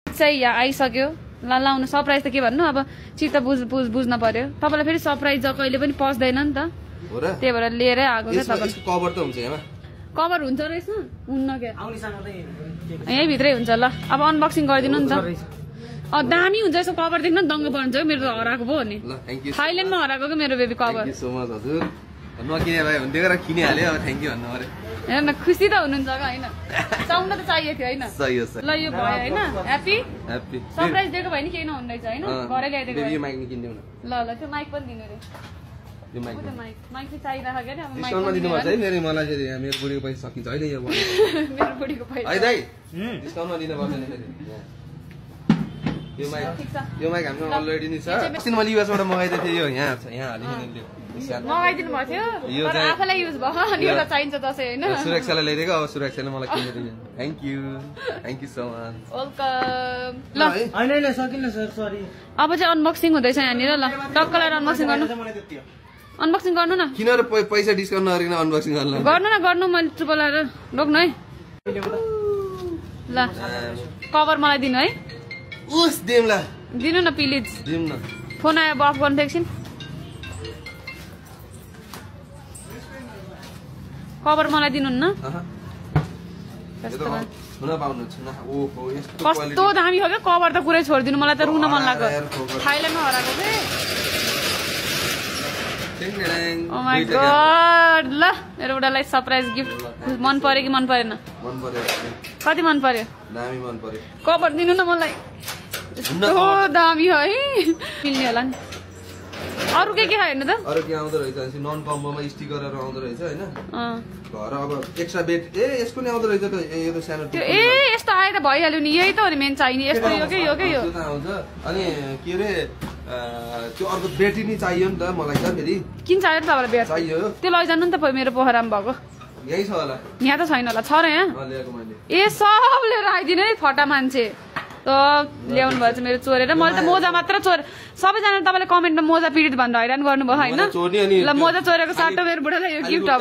चाहिँ यहाँ आइसक्यो ल लाउनु सरप्राइज त के भन्नु अब चित्त बुझ्न पर्यो तपाईलाई फेरि सरप्राइज कहिले पनि पस्दैन नि त त्यही भएर लिएरै आएको छ तपाईँ कभर त हुन्छ यहाँ कभर हुन्छ रहेछ हुन्न क्या यही भित्रै हुन्छ ल अब अनबक्सिङ गरिदिनु नि त दामी हुन्छ यसो कभर देख्न दङ्ग पर्छ मेरो त हराएको पो हो नि थाइल्यान्डमा हराएको क्या मेरो बेबी कभर नकिने भए हुन्थ्यो र किनिहाल्यो अब थ्याङ्क यू भन्नु पर्यो हेर न खुसी त हुनुहुन्छ क्या होइन चाउन त चाहिएको थियो होइन ल यो भयो होइन ह्याप्पी सरप्राइज दिएको भयो नि केही नहुने रहेछ होइन घरै ल्याइदिएको ल ल त्यो माइक पनि दिनु रे माइक चाहिँ चाहिरहेको क्या अब डिस्काउन्टमा दिनुपर्छ है मेरो मलाई चाहिँ मेरो बुढीको पैसा सकिन्छ होइन यो मेरो बुढीको पैसा है दाइ डिस्काउन्टमा दिनुपर्छ नि फेरि यो माइक हाम्रो अलरेडी नै छ अस्ति मैले युएसबाट मगाइदिएको थिएँ यो यहाँ हालिदिनु मगाइदिनु भएको थियो तर आफैलाई युज भयो अनि एउटा चाहिन्छ दसैँ होइन सुरक्षालाई ल्याइदिएको अब सुरक्षाले मलाई किनिदिनु thank you so much welcome ल हैन सकिन सर सरी अब चाहिँ अनबक्सिङ हुँदैछ यहाँनिर ल टक्कलाई अनबक्सिङ गर्नु अनबक्सिङ गर्नु न किन र पैसा डिस्काउन्ट नगरिकन अनबक्सिङ गर्नु मैले चुप लाएर रोक्नु है ल कभर मलाई दिनु है उस दिम ल दिनु न प्लिज दिम न फोन आयो अब अफ गर्नु एकछिन कभर मलाई दिनु न कस्तो दामी हो क्या कभर त कुरै छोडिदिनु मलाई त रुन मन लाग्यो थाइल्यान्डमा हराएको ओ माय गॉड ल मेरो बुढालाई सरप्राइज गिफ्ट मन पर्यो कि मन परेन कति मन पर्यो दामी मन पर्यो कभर दिनु न मलाई यस्तो दामी हो है मिल्ने होला नि अरु के हेर्नु त अरु के आउँदो रहेछ नन कम्बोमा स्टिकरहरु आउँदो रहेछ हैन घर अब एक्स्ट्रा बेड यसको नि आउँदो रहेछ त यो त सानो यस्तो आए त भइहाल्यो नि यही त हो नि मेन चाहिने यस्तो यो के त्यो त आउँछ अनि के रे त्यो अर्को ब्याट्री नि चाहियो नि त मलाई त फेरि किन चाहियो त तपाईलाई ब्याट्री चाहियो त्यो लैजानु नि त मेरो पोखरामा भएको यही छ होला यहाँ त छैन होला छ र यहाँ ल्याएको मैले ए सब लिएर आइदिनु है फटा मान्छे ल्याउनु भएछ मेरो चोरेर मैले त मोजा मात्र चोर सबैजना तपाईँले कमेन्टमा मोजा पीडित भनेर हैरान गर्नुभयो होइन ल मोजा चोरेको साटो मेरो बुढालाई यो गिफ्ट अब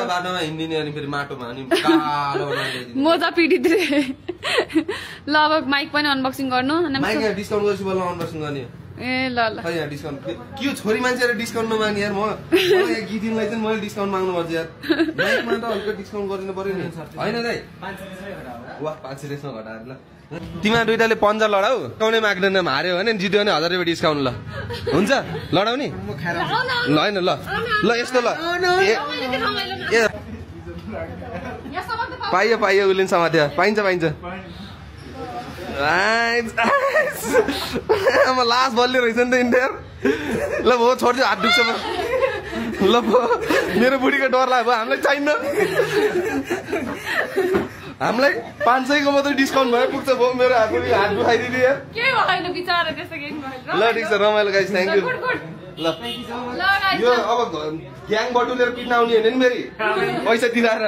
मोजा पीडित रे ल अब माइक पनि अनबक्सिङ गर्नु ए ल ल के छोरी मान्छेहरु डिस्काउन्ट नमाग्ने यार मलाई गीतिनलाई चाहिँ मैले डिस्काउन्ट माग्नु पर्छ यार माइकमा त हल्का डिस्काउन्ट गरिदिनु पर्यो नि हैन दाइ वाह 500 रेसमा घटाएर ल तिमीहरु दुईटाले पन्जा लडाऊ काउने माग्दैन हार्यो भने जित्यो भने 1000 रुपैयाँ डिस्काउन्ट ल हुन्छ लडाउने ल हैन ल ल यस्तो ल पाइयो उलिन समात्यो पाइन्छ लास्ट बल्ने रहेछ नि त इन्डियर ल भो छोड्छु हात दुख्छ ल मेरो बुढीको डर लाग्यो हामीलाई चाहिन्न हामीलाई 500 को मात्रै डिस्काउन्ट भयो पुग्छ भो मेरो हात दुखाइदिनु यार के भएन बिचारा त्यस्तो के ल ठीक छ रमाइलो गाइस थ्यांक यू ल यो अब ग्याङ बटुलेर पिट्न आउने हैन नि फेरि पैसा तिराएर